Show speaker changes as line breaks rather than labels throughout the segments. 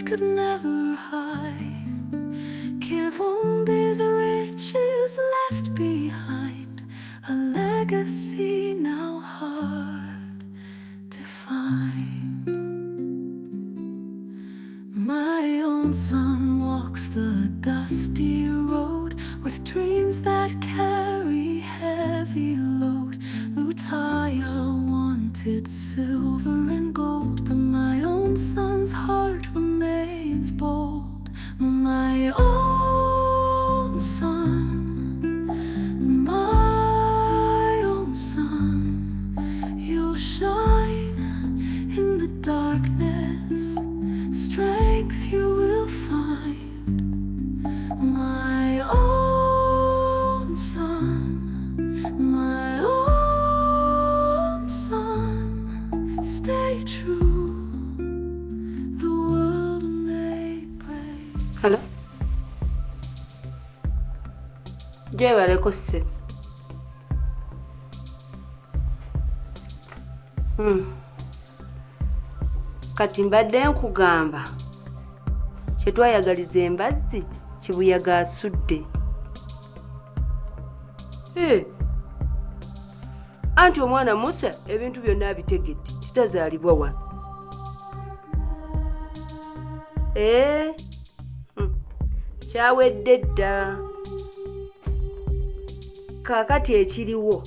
could never hide. Kivumbi's riches left behind, a legacy now hard to find. My own son walks the dusty road with dreams that carry heavy load. Lutaya wanted silver and gold, but my own son's heart remains bold. My own son, my own son, you'll shine in the darkness, strength you will find. My own son, my own son, stay true. The world may break.
Hello? Gyebaleko ssebo. Kati mbadde nkugamba kye twayagaliza embazzi kibuyaga asudde. Anti omwana Musa ebintu byonna abitegedde, titazaalibwa wano. Kyawedde dda. Kaakati ekiriwo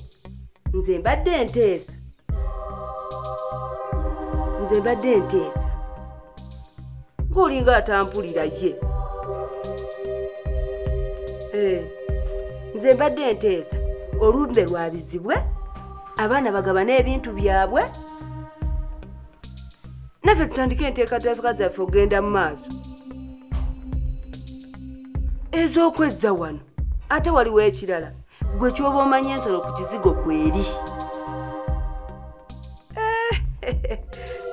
nze mbadde nteesa. Nze mbadde nteesa. Ng'olinga atampulira ye. Nze mbadde nteesa olumbe lwabizibwe, abaana bagabane ebintu byabwe, naffe tutandike enteekateeka zaffe okugenda mu maaso. Ez'okwezza wano, ate waliwo ekirala, gwe ky'oba omanya ensolo ku kizigo kweri.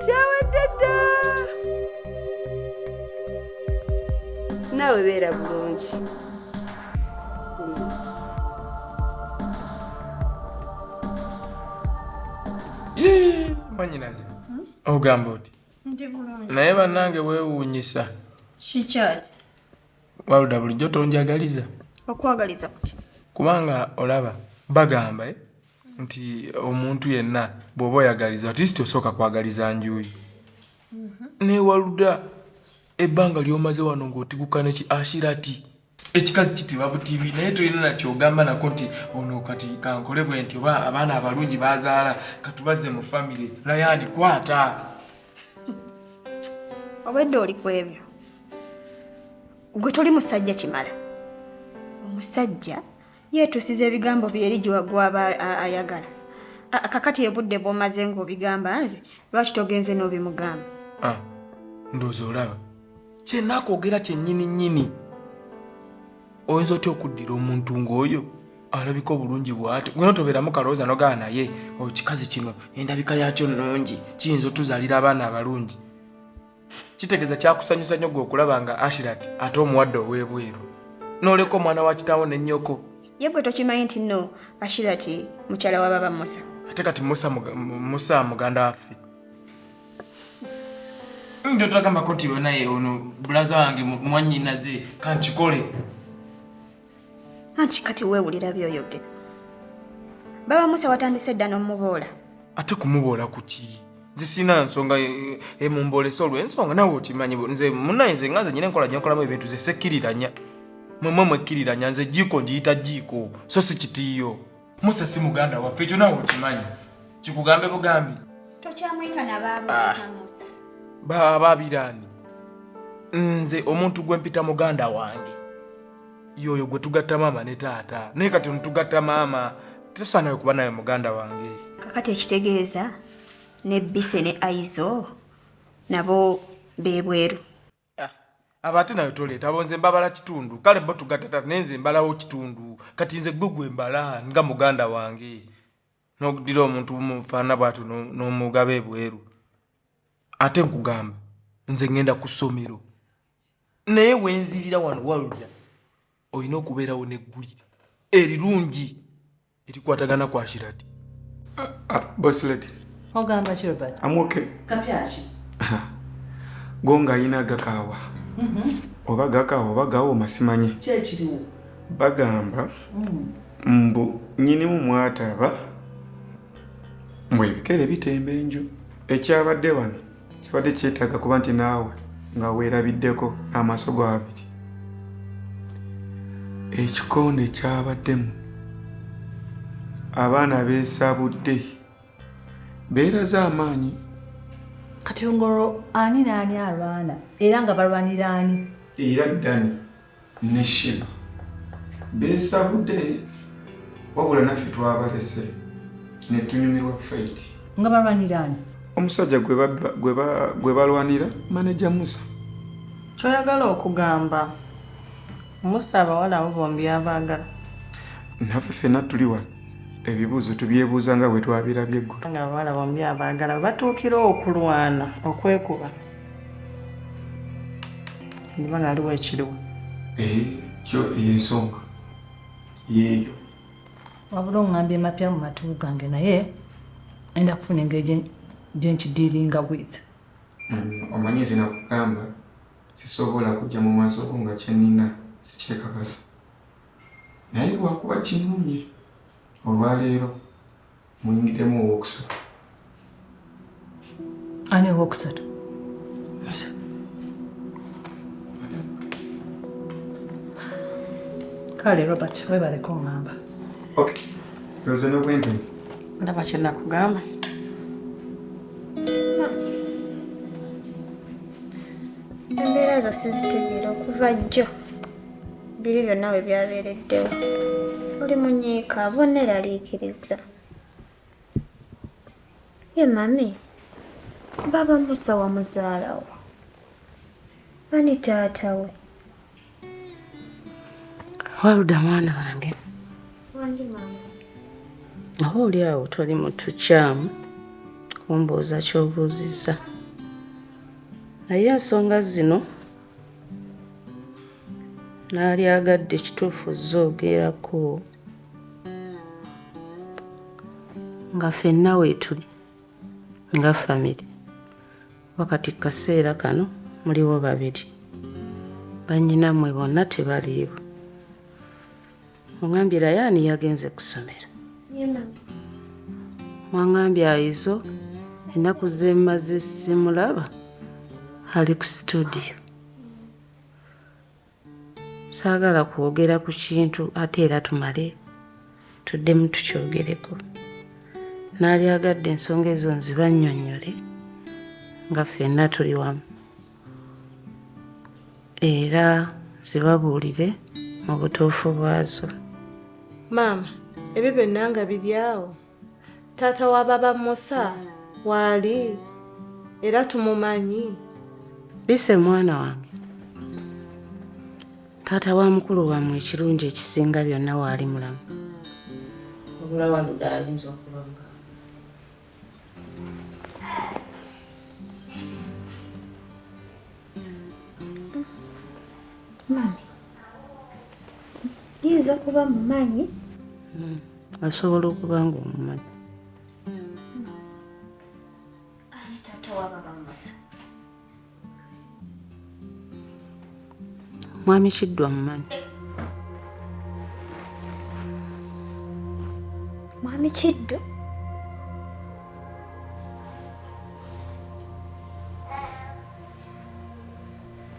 Kyawedde dda. Naawe beera bulungi.
Yee, mwannyinaze, ogamba oti?
Ndi bulungi.
Naye bannange weewuunyisa.
Kikyaki?
Waluda bulijjo tonjagaliza.
Okwagaliza kuti?
Kubanga olaba bagamba nti omuntu yenna bw'oba oyagaliza at least osooka kwagaliza njuyi. Ne Waluda ebbanga ly'omaze wano ng'otiguka ne ki Ashirati. Ekikazi kitiba butibi naye tolina na ky'ogamba nako nti ono kati kankole bwe nti oba abaana abalungi bazaala katubaze mu famire. Rayani kwata.
Obwedde oli ku ebyo. Gwe toli musajja kimala. Omusajja yeetusiza ebigambo bye eri gw'aba ayagala. Kakati obudde bw'omaze ng'obigamba nze, lwaki togenze n'obimugamba?
Ndowooza olaba. Kye naakwogera kyennyini nnyini. Oyinza otya okuddira omuntu ng'oyo alabika obulungi bw'atyo? Gwe n'otobeeramu kalowooza n'ogamba naye ekikazi kino endabika yaakyo nnungi, kiyinza otuzaalira abaana abalungi. Kitegeeza kyakusanyusa nnyo gwe okulaba nga Ashirat ate omuwadde ow'ebweru. N'oleka omwana wa kitaawo ne nnyoko.
Ye gwe tokimanyi nti nno Ashirat mukyala wa baba Musa.
Ate kati Musa muganda waffe. Ndio twagambako nti naye ono bulaza wange mwannyinaze kankikole.
Anti kati weewulira by'oyogera. Baba Musa watandise dda n'omuboola.
Ate kumuboola ku ki? Nze sirina nsonga emumboolesa olw'ensonga naawe okimanyi nze munnaye nze nga nze nnyina enkola gye nkolamu ebintu nze sekkiriranya. Mmwe mwekkiriranya nze jjiiko ngiyita jjiiko so si kitiiyo. Musa si muganda waffe ekyo naawe okimanyi. Kikugambe bugambi.
Tokyamuyita na baaba oyita Musa.
Baabiraani. Nze omuntu gwe mpita muganda wange. Yoyo gwe tugatta maama ne taata. Naye kati ono tugatta maama. Tosaanayo kuba naye muganda wange.
Kakati ekitegeeza ne Bise ne Aizo nabo beebweru.
Abo ate nayo toleeta, abo nze mbabala kitundu. Kale bo tugatta taata naye nze mbalawo kitundu. Kati nze gwe gwe mbala nga muganda wange. N'okuddira omuntu mufaanana bw'atyo n'omugaba ebweru. Ate nkugamba nze ŋŋenda ku ssomero. Naye we nzirira wano Waluda olina okubeerawo n'eggulire erirungi erikwatagana ku Ashirati.
Boss lady.
Ogamba ki Robert?
I'm okay.
Kapya ki?
Go ng'ayina gakaawa. Oba gakaawa oba gawooma simanyi.
Ki ekiriwo?
Bagamba mbu nnyinimu mwataba mbu ebikere bitemba enju. Ekyabadde wano kyabadde kyetaaga kuba nti naawe nga weerabiddeko n'amaaso go abiri. Ekikonde kyabaddemu abaana beesabudde beeraze amaanyi.
Kati ngolwo ani n'ani alwana era nga balwanira ani?
Era Dani ne Sheba beesabudde wabula naffe twabalese ne tunyumirwa fight.
Nga balwanira ani?
Omusajja gwe balwanira maneja Musa.
Kyoyagala okugamba Musa abawala abo bombi abaagala?
Naffe ffenna tuli wano ebibuuzo tubyebuuza nga bwe twabirabye eggulo.
Nga abawala bombi abaagala batuukira okulwana okwekuba. Ndiba nga aliwo ekiriwo.
Kyo eyo ensonga yeeyo.
Wabula oŋŋambye mapya mu matu gange naye enda kufuna engeri gye nkidealinga with.
Omanyi nze nakugamba sisobola kujja mu maaso go nga kye nnina sikyekakasa. Naye lwakuba kinnumye olwaleero muyingiremu owookusatu.
Ani owookusatu? Musa. Kale Robert, weebale kuŋŋamba.
Okay. Ndoze n'obwentebe.
Ndaba kye nakugamba.
Embeera zo sizitegeera okuva jjo. Biri byonna we byabeereddewo. Oli munyiika bonna eraliikiriza. Ye mami, baba Musa wamuzaalawo. Ani taata we?
Waluda mwana wange.
Wangi mama.
Oba oli awo toli mutukyamu kumbuuza ky'obuuzizza. Naye ensonga zino naalyagadde kituufu zoogerako nga ffenna weetuli nga famire. Wakati kaseera kano muliwo babiri. Bannyinammwe bonna tebaliiwo. Oŋŋambye Rayani yagenze kusomero. Mwaŋŋambye Aizo ennaku ze mmaze simulaba ali ku situdiyo. Saagala kwogera ku kintu ate era tumale tuddemu tukyogereko. Naalyagadde ensonga ezo nzibannyonnyole nga ffenna tuli wamu. Era zibabuulire mu butuufu bwazo.
Maama, ebyo byonna nga biri awo. Taata wa baba Musa waali era tumumanyi.
Bise mwana wange. Taata wa mukulu wammwe ekirungi ekisinga byonna waali mulamu. Wabula Waluda ayinza okuba nga
Mami, yinza okuba mumanyi?
Asobola okuba ng'omumanyi.
Ani taata wa baba Musa?
Mwami Kiddwa mumanyi.
Mwami Kiddu?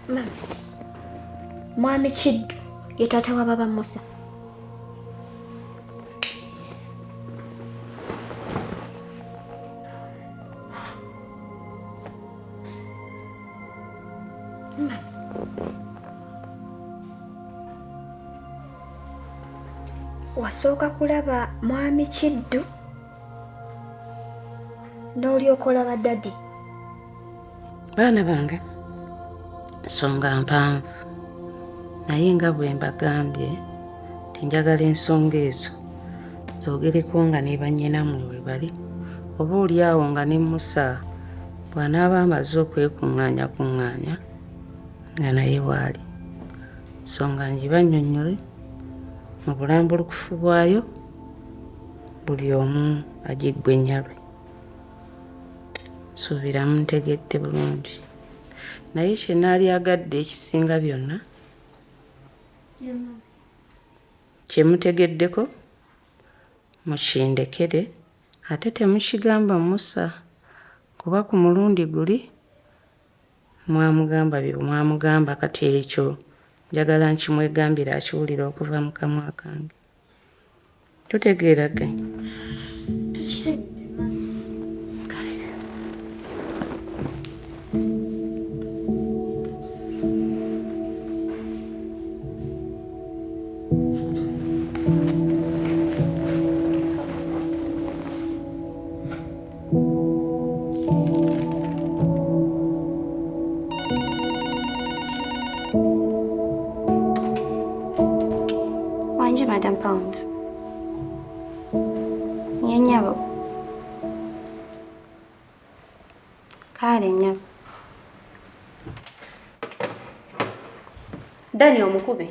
Mami, Mwami Kiddu ye taata wa baba Musa. Wasooka kulaba Mwami Kiddu n'olyoka olaba Dadi.
Baana bange, nsonga mpanvu naye nga bwe mbagambye tinjagala ensonga ezo zoogereko nga ne bannyinammwe we bali oba oli awo nga ne Musa bw'anaaba amaze okwekuŋŋaanya kuŋŋaanya nga naye waali. Nsonga ngibannyonnyole mu bulambulukufu bwayo buli omu agiggwe ennyalwe. Nsuubira muntegedde bulungi.
Naye kye naalyagadde ekisinga byonna kye mutegeddeko mukindekere ate temukigamba Musa kuba ku mulundi guli mwamugamba bye mwamugamba kati ekyo njagala nkimwegambire akiwulire okuva mu kamwa kange. Tutegeeraganye?
Tukitegedde mami.
Kale.
Wangi Madam Pounds. Ye nnyabo. Kale nnyabo.
Dani omukube.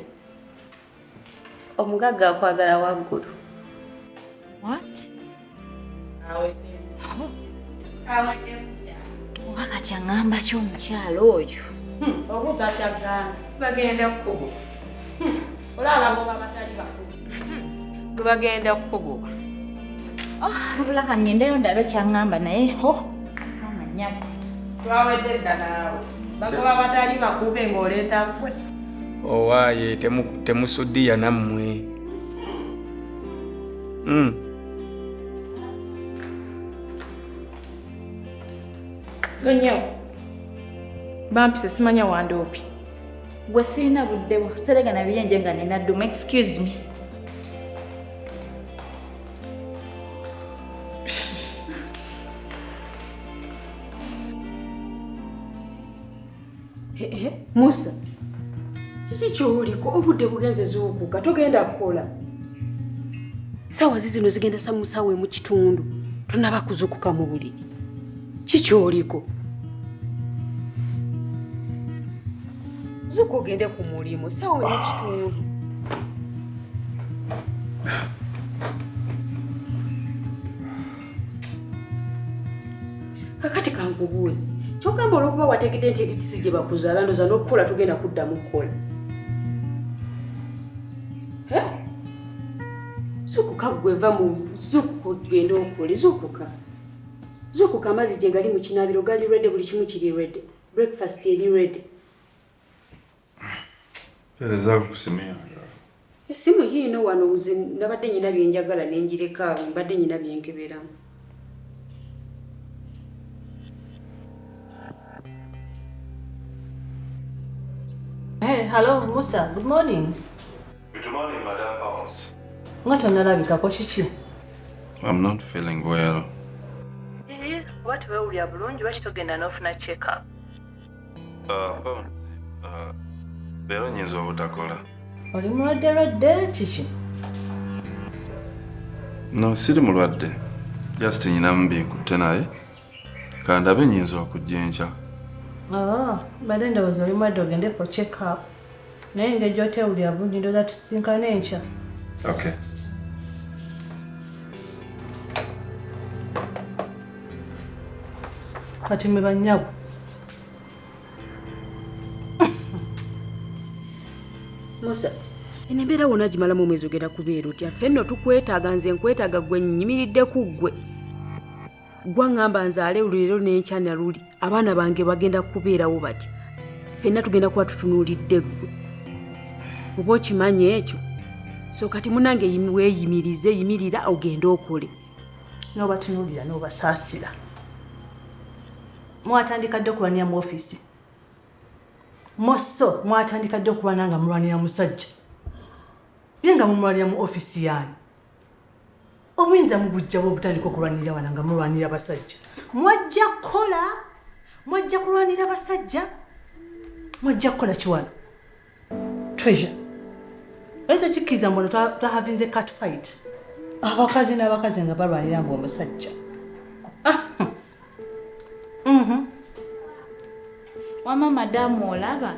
Omugagga akwagala waggulu.
What? Oba kati aŋŋamba ki omukyala oyo?
Obuuza akyagamba.
Bagenda kukugoba.
Olaba bagoba abatali bakulu.
Gwe bagenda kukugoba.
Wabula ka ŋŋendeyo ndabe ky'aŋŋamba naye oh, maama nnyabo.
Twawedde dda naawe. Bagoba abatali bakube ng'oleeta ggwe.
Owaaye temusudiya nammwe.
Gonyo. Bampise simanya wandoopi.
Gwe sirina budde bwo serega na biyenje nga nina ddumu. Excuse me.
Musa, kiki ky'oliko? Obudde bugenze zuukuka, togenda kukola. Saawa zizino zigenda samusawe mu kitundu, tonaba kuzuukuka mu buliri. Kiki ky'oliko? Zuuka ogende ku mulimu, saawa emu kitundu. Kakati kankubuuze, ky'ogamba olw'okuba wategedde nti eritisi gye bakuzaala ndowooza n'okukola togenda kuddamu kukola. Zuukuka ggwe va mu zuukuka ogende okole, zuukuka. Zuukuka amazzi gye gali mu kinaabiro gali ready, buli kimu kiri ready. Breakfast eri ready.
Mpeerezaako ku simu yange.
Essimu yiino wano nze nabadde nnyina bye njagala ne ngireka awo, mbadde nnyina bye nkeberamu.
Hey, hello Musa, good morning.
Good morning, Madam Powers.
Nga tonnalabikako kiki?
I'm not feeling well.
Oba tewewulira bulungi lwaki togenda n'ofuna check up?
Pounds, leero nnyinza obutakola.
Oli mulwadde lwadde kiki?
No, siri mulwadde. Just nnyinamu binkutte naye. Kandabe nnyinza okujja enkya.
Oh, mbadde ndowooza oli mulwadde ogende for check up. Naye engeri gy'oteewulira bulungi ndowooza tusisinkane enkya.
Okay.
Kati mwe bannyabo.
Musa, eno embeera wonna gimalamu omwezi ogenda kubeera otya? Ffe nno tukwetaaga, nze nkwetaaga ggwe nnyimiridde ku ggwe. Ggwe aŋŋamba nzaale leero n'enkya na luli, abaana bange bagenda kubeerawo batya? Ffenna tugenda kuba tutunuulidde ggwe. Oba okimanyi ekyo? So kati munnange weeyimirize, yimirira ogende okole.
N'obatunuulira n'obasaasira. Mwatandika ddi okulwanira mu ofiisi? Moso mwatandika ddi okulwana nga mulwanira musajja? Naye nga mumulwanira mu ofiisi yaani? Obuyinza mubujja bwe obutandika okulwanirira wano nga mulwanira basajja? Mwajja kukola, mwajja kulwanira basajja, mwajja kukola ki wano? Treasure, oyinza kikkiriza mbu wano twahavinze cat fight? Abakazi n'abakazi nga balwanira mbu omusajja.
Wamma madamu olaba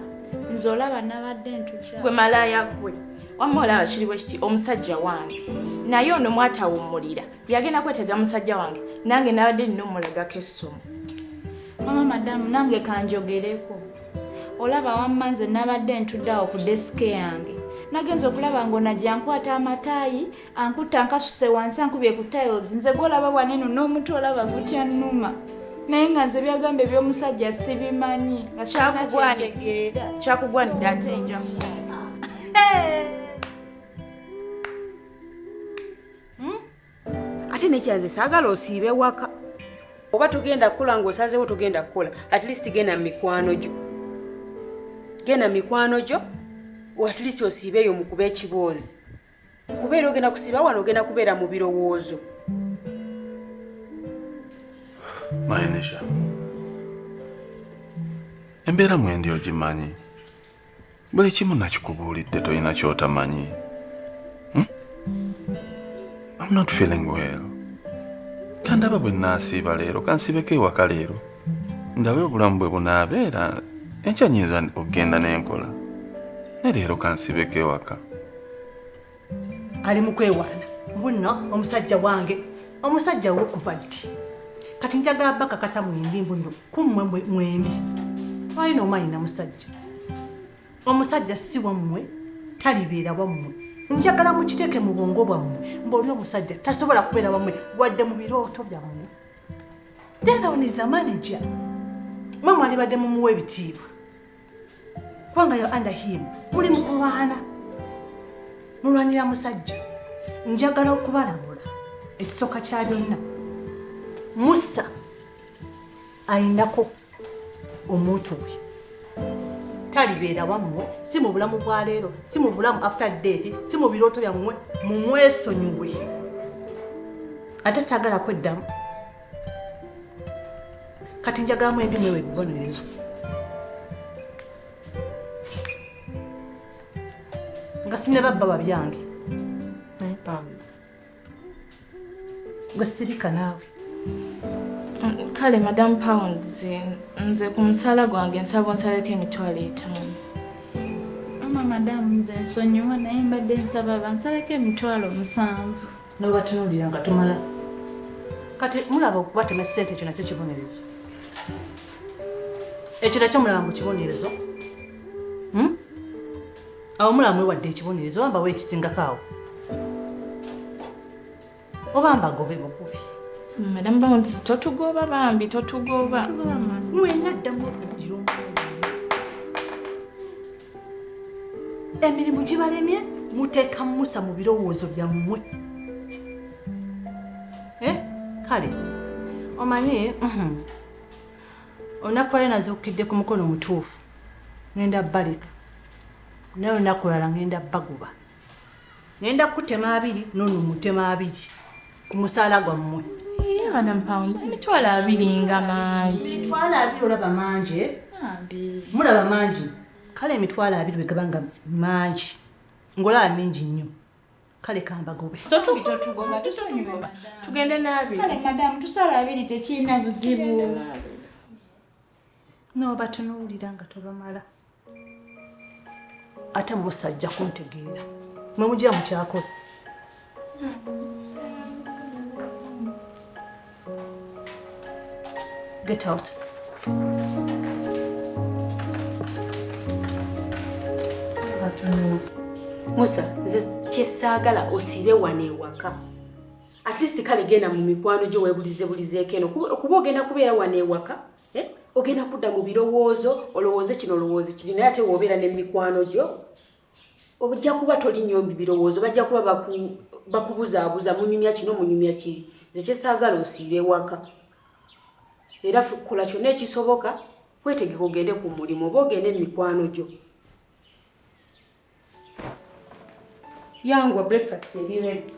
nze olaba nabadde ntudde.
Gwe malaaya gwe. Wamma olaba kiri bwe kiti omusajja wange. Naye ono mwatawummulira. Yagenda kwetega musajja wange nange nabadde nina omulagako essomo.
Mama madamu nange kanjogereko. Olaba wamma nze nabadde ntudde awo ku desike yange. Nagenze okulaba ng'onajja nkwata amataayi, ankutta nkasuse wansi ankubye ku tiles. Nze gw'olaba waneno n'omutwe olaba gukyannuma. Naye nga nze byagamba eby'omusajja sibimanyi. Nga kyalina kyentegeera.
Kyakugwanidde ate nja kukola.
Ate nekyanze saagala osiibe waka. Oba togenda kukola ng'osazeewo togenda kukola, at least genda mu mikwano gyo. Genda mu mikwano gyo, at least osiibe eyo mukube ekiboozi. Kubeera ogenda kusiiba wano ogenda kubeera mu birowoozo.
Mainisha, embeera mwendi ogimanyi. Buli kimu nakikubuulidde tolina ky'otamanyi. I'm not feeling well. Kandaba bwe nnaasiiba leero, kansiibeko ewaka leero. Ndabe obulamu bwe bunaabeera, enkya nnyinza okugenda n'enkola. Ne leero kansiibeko ewaka.
Ali mu kwewaana. Mbu nno omusajja wange, omusajja wo kuva ddi? Kati njagala bakakasa mwembi mbu nno ku mmwe mwembi. Walina omu alina musajja. Omusajja si wammwe, talibeera wammwe. Njagala mukiteeke mu bwongo bwammwe ng'oli omusajja tasobola kubeera wammwe wadde mu birooto byammwe. The other one is a manager. Mwe mwalibadde mumuwa ebitiibwa. Kubanga you're under him. Muli mu kulwana. Mulwanira musajja. Njagala okubalabula ekisooka kya byonna. Musa ayinako omuntu we. Talibeera wammwe, si mu bulamu bwa leero, si mu bulamu after death, si mu birooto byammwe, mumwesonyiwe. Ate saagala kweddamu. Kati njagala mwembi mwewe ebibonerezo. Nga sinnaba bba byange.
Naye Pounds.
Gwe sirika naawe.
Kale Madam Pounds, nze ku musaala gwange nsaba onsaleko 50,000.
Mama madamu nze nsonyiwa naye mbadde nsaba bansaleko 70,000.
N'obatunuulira nga tumala. Kati mulaba okubatema ssente ekyo nakyo kibonerezo. Ekyo nakyo mulaba mu kibonerezo. Awo mulaba mwewadde ekibonerezo oba mbawe ekisingako awo. Oba mbagobe bukubi.
Madam Pounds, totugoba bambi, totugoba.
Mwenna ddamu okugira omwoyo. Emirimu gibalemye muteeka Musa mu birowoozo byammwe. Kale omanyi olunaku lwaleero nazuukidde ku mukono mutuufu ngenda baleka naye olunaku lulala ngenda bagoba. Ngenda kutema abiri n'ono mutema abiri ku musaala gwammwe.
Iye Madam Pounds, 20,000 nga mangi.
20,000 olaba mangi? Mulaba mangi. Kale 20,000 bwe gaba nga mangi ng'olaba mingi nnyo. Kale kambagobe.
Totugoba, tusonyiwe. Tugende n'abiri.
Kale madamu tusala abiri tekirina buzibu.
N'obatunuulira nga tobamala. Ate Musa ajja kuntegeera. Mwe mujja mukyakola. Get out.
Musa, nze kyesaagala osiibe wano ewaka. At least kale genda mu mikwano gyo weebulize bulizeeko eno. Kuba ogenda kubeera wano ewaka, ogenda kudda mu birowoozo, olowooze kino olowooze kiri, naye ate w'obeera ne mikwano gyo, ojja kuba toli nnyo mu birowoozo, bajja kuba bakubuzaabuza, munyumya kino, munyumya kiri. Nze kyesaagala osiibe ewaka. Era kola kyonna ekisoboka, weetegeke ogende ku mulimu oba ogende mu mikwano gyo. Yangwa breakfast eri ready.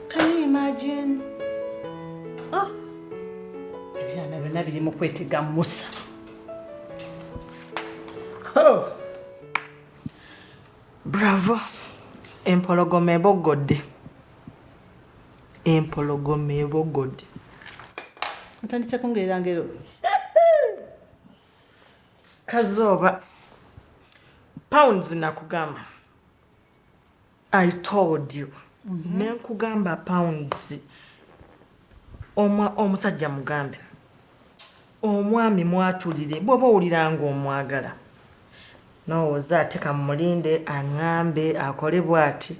Can you imagine? Oh. Ebyana byonna biri mu kwetega Musa.
Oh.
Bravo. Empologoma eboggodde. Empologoma eboggodde.
Otandise kungerera ngero.
Kazooba, Pounds nakugamba. I told you. Ne nkugamba Pounds. Omusajja mugambe. Omwami mwatulire bw'oba owulira ng'omwagala. N'owooza ate kamulinde aŋŋambe akole bw'ati.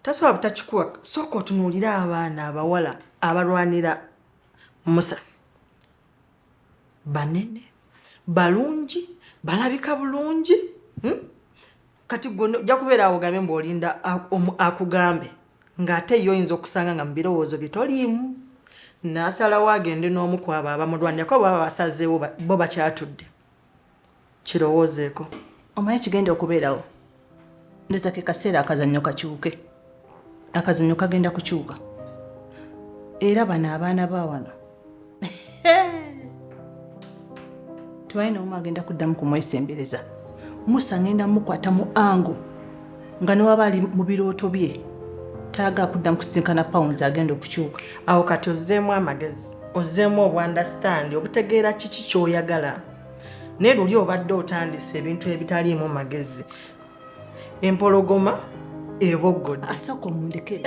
Tasobola butakikuwa, sooka otunuulire abaana abawala abalwanira Musa. Banene, balungi, balabika bulungi. Kati gwe ojja kubeera awo ogambe mbu olinda akugambe ng'ate ye oyinza okusanga nga mu birowoozo bye toliimu. N'asalawo agende n'omu ku abo abamulwanira kuba baba basazeewo bo bakyatudde. Kirowoozeeko.
Omanyi kigenda okubeerawo. Ndowooza ke kaseera akazannyo kakyuke. Akazannyo kagenda kukyuka. Era bano abaana ba wano. Tewali n'omu agenda kuddamu kumwesembereza. Musa ngenda mukwata mu ango nga ne waba ali mu birooto bye tayagala kuddamu kusisinkana Pounds agenda okukyuka.
Awo kati ozzeemu amagezi, ozzeemu obwandasitandi obutegeera kiki ky'oyagala. Naye luli obadde otandise ebintu ebitaliimu magezi. Empologoma eboggodde.
Asooka omundeke.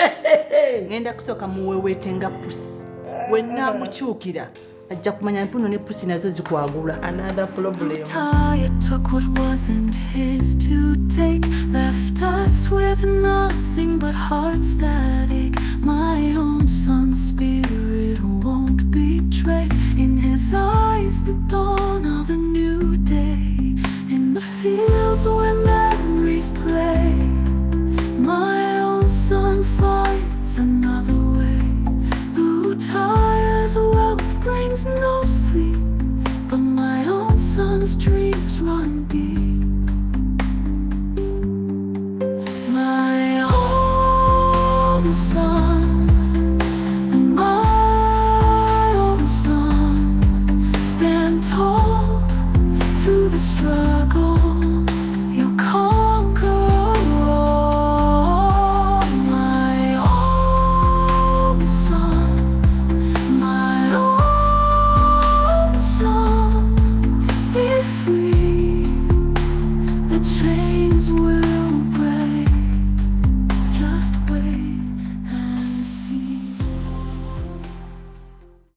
Ngenda kusooka muweweete nga pusi. We nnaamukyukira ajja kumanya empuno ne pusi nazo zikwagula.
Another problem.
Taya took what wasn't his to take, left us with nothing but hearts that ache. My own son's spirit won't betray. In his eyes, the dawn of a new day. In the fields where memories play, my own son finds another way. Lutaya's wealth brings no sleep, but my own son's dreams run deep. My own son, my own son, stand tall through the struggle.